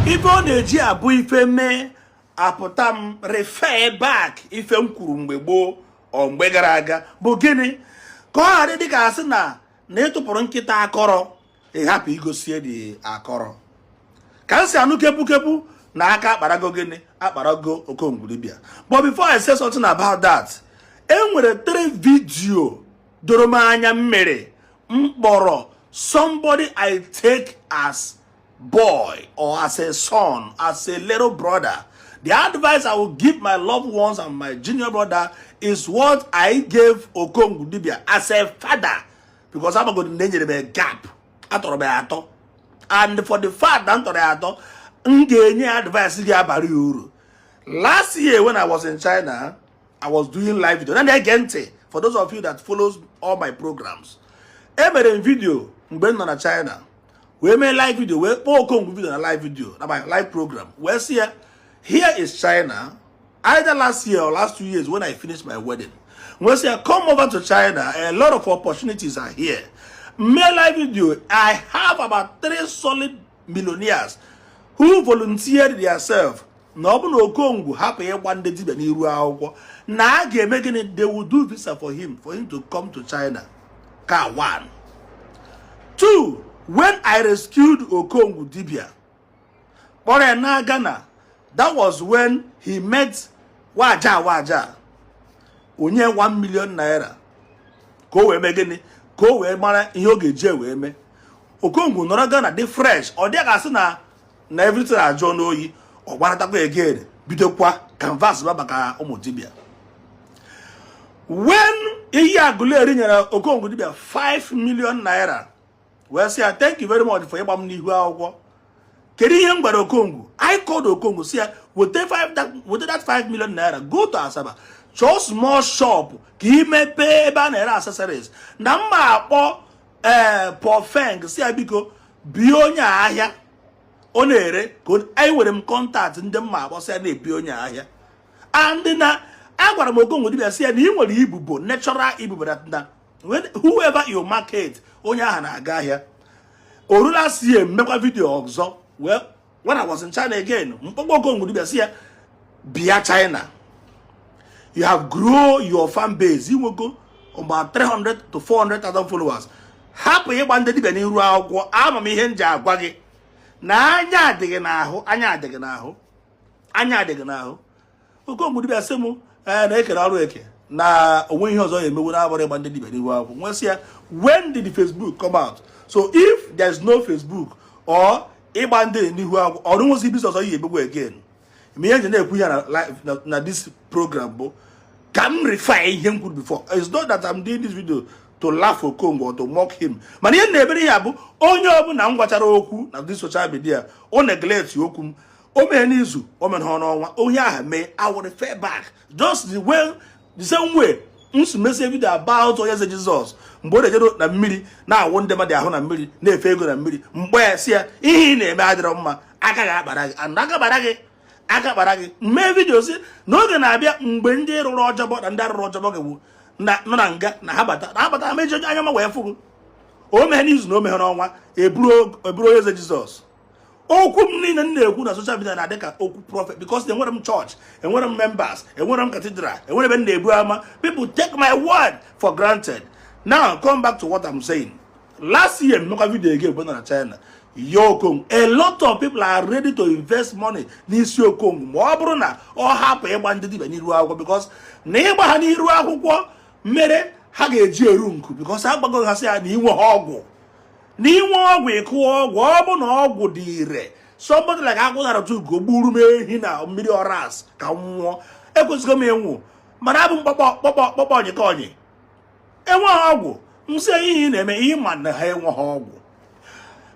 Ife ọ na-eji abụ ife mee apụta m refer back ife m kwuru mgbe gboo ọ mgbe gara aga bụ gịnị ka ọ ghara dị ka asị na na ịtụpụrụ nkịta akọrọ, ịhapụ igosie dị akọrọ ka m si anụ kepukepu na aka akparago. Gịnị akparago Okongwu Dibia? But before I say something about that, e nwere three video doro m anya mmiri m kpọrọ somebody I take as boy or as a son, as a little brother. The advice I will give my loved ones and my junior brother is what I gave Okongwu Dibia as a father, because amagodo na enyere m a gap, atọrọ m ya atọ, and for the fact na m tọrọ ya atọ, m ga-enye ya advice ga-abara ya uru. Last year when I was in China, I was doing live video na na-ege ntị. For those of you that follows all my programs, emere m video mgbe m nọ na China wee mee live video, wee kpọọ Okongwu video na live video na my live program, wee sị ya, here is China, either last year or last 2 years when I finished my wedding, wee sị ya, come over to China, a lot of opportunities are here. Mee live video, I have about three solid millionaires who volunteered themselves na ọ bụ na Okongwu hapụ ịgba ndị dibịa n'iru akwụkwọ na a ga-eme gịnị, they will do visa for him to come to China. Ka one. Two, when I rescued Okongwu Dibia, kpọrọ ya na Ghana, that was when he met Waja Waja, onye 1 million naira ka o wee mee gịnị, ka o wee mara ihe ọ ga-eji wee mee. Okongwu nọrọ Ghana dị fresh, ọ dịghị asị na na everything ajụọ n'oyi, ọ gbaratakwa again, bidokwa canvas ba maka ụmụ dibịa. When iyi Aguleri nyere Okongwu Dibia 5 million naira wee sị ya, "Thank you very much for ịgba m n'ihu akwụkwọ," kedu ihe m gwara Okongwu? I called Okongwu, sị ya weta 5 that, weta that 5 million naira, go to Asaba, chọọ small shop ka ị mepee ebe a na-ere accessories, na mma akpọ ee Pofeng, si ya biko bie onye ahịa ọ na-ere ka anyị nwere m contact ndị mma akpọ, sị ya na-ebi onye ahịa. And na agwara m Okongwu Dibia, sị ya na ị nwere ibubo, natural ibubo, that na whoever you market, onye ahụ na-aga ahịa. Orula si emekwa video ọzọ. Well, when I was in China again, mkpọkpọ Okongwu Dibia, sị ya bịa China, you have grow your fan base, inwego about 300 to 400,000 followers, hapụ ịgba ndị dibịa n'iru akwụkwọ. Ama m ihe m ji agwa gị na anya adịghị n'ahụ, anya adịghị n'ahụ, anya adịghị n'ahụ. Okongwu Dibịa sị m ee na-ekere ọrụ eke na onwe ihe ọzọ ya emewu na-abụrụ ịgba ndị dibịa n'iru akwụkwọ. Nwesị ya, when did the Facebook come out? So if there is no Facebook or ịgba ndị n'ihu akwụkwọ, ọrụ nwezi business ọzọ ya emegbu again? Ma ihe nji na-ekwu ya na live na this program bụ ka m refer ihe m kwuru before. It's not that I'm doing this video to laugh Okongwu or to mock him, mana ihe m na-ebere ya bụ onye ọbụla m gwachara okwu na this social media, o neglect okwu m, o mee n'izu, o mere ha n'ọnwa, onye ahụ mee, I will refer back just the way, the same way m si mesie video about onye eze Jizọs mgbe ọ na-ejero na mmiri na-awụ ndị mmadụ ahụ na mmiri, na-efe ego na mmiri, mgbe ya si ya ihe ị na-eme adịrọ mma, aka ga-akpara gị and aka kpara gị, aka kpara gị. Mee video si n'oge na-abịa mgbe ndị rụrụ ọjọbọ na ndị arụrụ ọjọbọ ga-ewu na nọ na nga na ha bata, na ha bata, ha meji anya ma wee fụgụ. O meghe n'izu na o meghe n'ọnwa, eburu onye eze Jizọs. Okwu m niile m na-ekwu na social media na-adị ka okwu prophet because enwere m church, enwere m members, enwere m cathedral, enwere ebe m na-ebu ama. People take my word for granted. Now come back to what I'm saying. Last year mmekwa video again mgbe nọ na China yo Okongwu, a lot of people are ready to invest money n'isi Okongwu ma ọ bụrụ na ọ hapụ ịgba ndị dibịa n'iru akwụkwọ, because na ịgba ha n'iru akwụkwọ mere ha ga-eji eru nku, because ha gbago ha sị ya na inwe ha ọgwụ, na inwe ọgwụ, ịkụọ ọgwụ, ọ bụ na ọgwụ dị ire. Somebody like akwụnara ugo gburu m ehi na mmiri ọras ka m nwụọ, ekwesịghị m ịnwụ, mana abụ m kpọkpọ kpọkpọ kpọkpọ ọnyị ka ọnyị enweghị ọgwụ. Nsị ihe ị na-eme ihe ma na ha enweghị ọgwụ.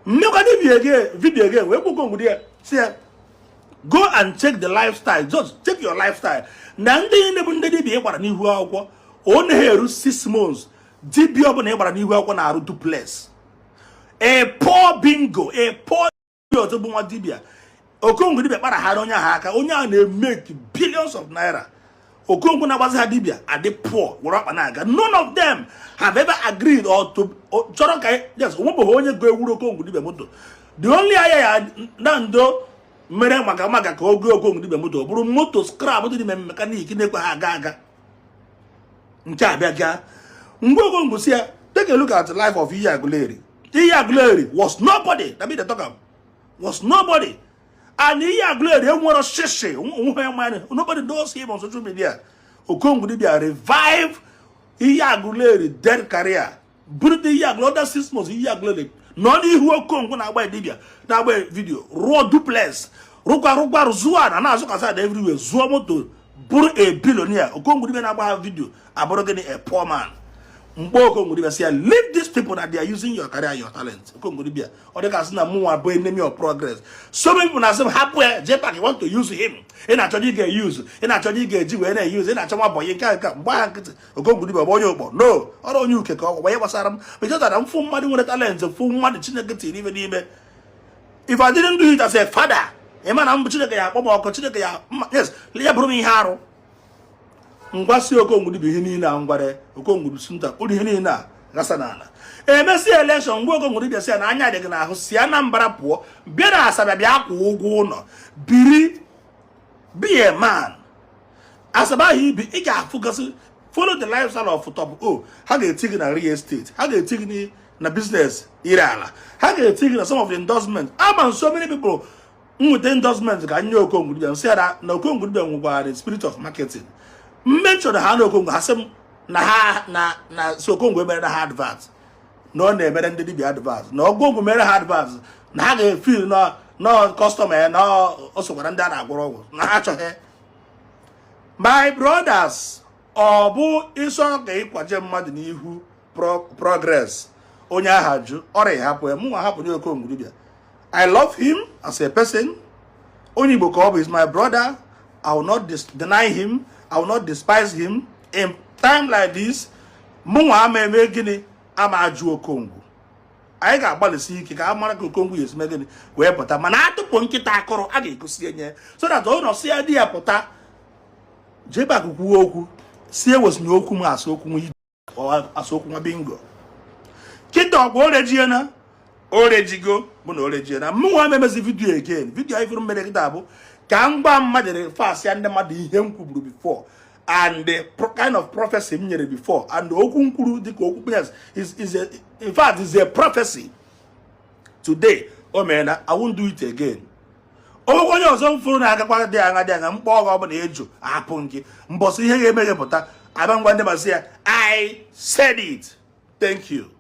Mmekwa video again wee gbukọ ngwudi ya, si ya go and check the lifestyle, just check your lifestyle, na ndị niile bụ ndị dibịa ịgbara n'ihu akwụkwọ, ọ naghị eru 6 months, dibịa ọbụla ịgbara n'ihu akwụkwọ na-arụ duplex. A poor bingo, a poor idiot bụ nwa dibịa Okongwu dibịa kpara ha onye ahụ aka, onye ahụ na-emeke billions of naira. Okongwu na-agbazi ha dibịa adị poor were ọkpa na-aga. None of them have ever agreed or to chọrọ ka, yes, onwebeghị onye go ewuru Okongwu dibịa moto. The only ahịa ya na ndo Mere maka ka ogo Okongwu dibịa moto, ọ bụrụ moto scrap dị n'ime mechanic na-ekwe ha aga aga. Nke a bịa gaa mgbe Okongwu si ya, take a look at the life of Iyi Aguleri. Iyi Aguleri was nobody. Na me dey talk am, was nobody. And Iyi Aguleri enwere shishi onwe ya. Nobody knows him on social media. Okongwu dibịa revive Iyi Aguleri dead career, bụrụ Iyi Aguleri. Other 6 months, Iyi Aguleri nọ n'ihu Okongwu na-agba dibịa, na-agba video, rụọ duplex, rụkwa, rụkwa, zụọ na na-azụ kasad everywhere, zụọ moto, bụrụ a billionaire. Okongwu dibịa na-agba video abụrụ gịnị? A poor man. Mgbe Okongwu dibịa si ya, "Leave these people that they are using your career and your talent." Okongwu dibịa, ọ dị ka sị na mụnwa bụ enemy of progress. So many people na-asị m hapụ ya. JPAC, you want to use him, ị na-achọ ị ga-use, ị na-achọ ị ga-eji wee na-use, ị na-achọ nwa boy nke nke mgbe ha nkịtị. Okongwu dibịa bụ onye ụkpọ no ọrụ onye uke ka ọ gwa ihe gbasara m, because na mfụ mmadụ nwere talent, fụ mmadụ Chineke tiri ife n'ime. If I didn't do it as a father, ị ma na mbụ Chineke ya akpọ m ọkụ. Chineke ya, yes, ya bụrụ m ihe arụ. Ngwa, si Okongwu dibịa ihe niile a ngwara Okongwu si nta kpụrụ ihe niile a gasa n'ala. Emesi election, mgbe Okongwu dibịa si ya na anya dị gị n'ahụ, si Anambra pụọ, bịa na Asaba, bịa kwụọ ụgwọ ụlọ, biri, be a man. Asaba ahụ ibi, ị ga-afụgasị, follow the lifestyle of Top O. Ha ga-eti gị na real estate, ha ga-eti gị na business ire ala, ha ga-eti gị na some of the endorsement. Ama so many people nweta endorsement ka nye Okongwu dibịa. Nsị ya na Okongwu dibịa nwekwara the spirit of marketing. Mmechọrọ ha na Okongwu, ha sị m na ha na si Okongwu emere na ha advert, na ọ na-emere ndị dibịa advert, na Okongwu mere ha advert, na ha ga-efeel na customer ya, na o sokwara ndị a na-agwọrọ ọgwụ, na ha achọghị. My brothers, ọ bụ ịsọ ka ịkwaje mmadụ n'ihu progress, onye agha jụ ọrịa, hapụ ya. Mụnwa hapụ nye Okongwu dibịa. I love him as a person. Onye Igbo ka ọ bụ, is my brother. I will not deny him, I will not despise him. In time like this, mụnwa ama eme gịnị? Ama ajụ Okongwu. Anyị ga-agbalịsi ike ka a mara ka Okongwu ga-esi mee gịnị wee pụta. Mana atụpụ nkịta akụrụ, a ga-egosi enye so that ọ nọsi ya di ya pụta. JPAC kwuo okwu si ewesịna okwu m asụ okwu nwa, asụ okwu nwa bingo. Kịta ọgwa orejiena, orejigo bụ na orejiena. Mụnwa ememezi video again. Video anyị fụrụ mmere kịta bụ ka m gwa mmadụ fas ya, ndị mmadụ, ihe m kwuburu before and the kind of prophecy m nyere before and okwu m kwuru dịka okwu. Yes, is a, in fact, is a prophecy today. O mere na I won't do it again. Onwekwa onye ọzọ m fụrụ na-agakwa dị aṅa dị aṅa mkpọ ọgọ ọbụla eju ahapụ nke mbọsị ihe ga-eme gị pụta abịa ngwa ndị masị ya. I said it. Thank you.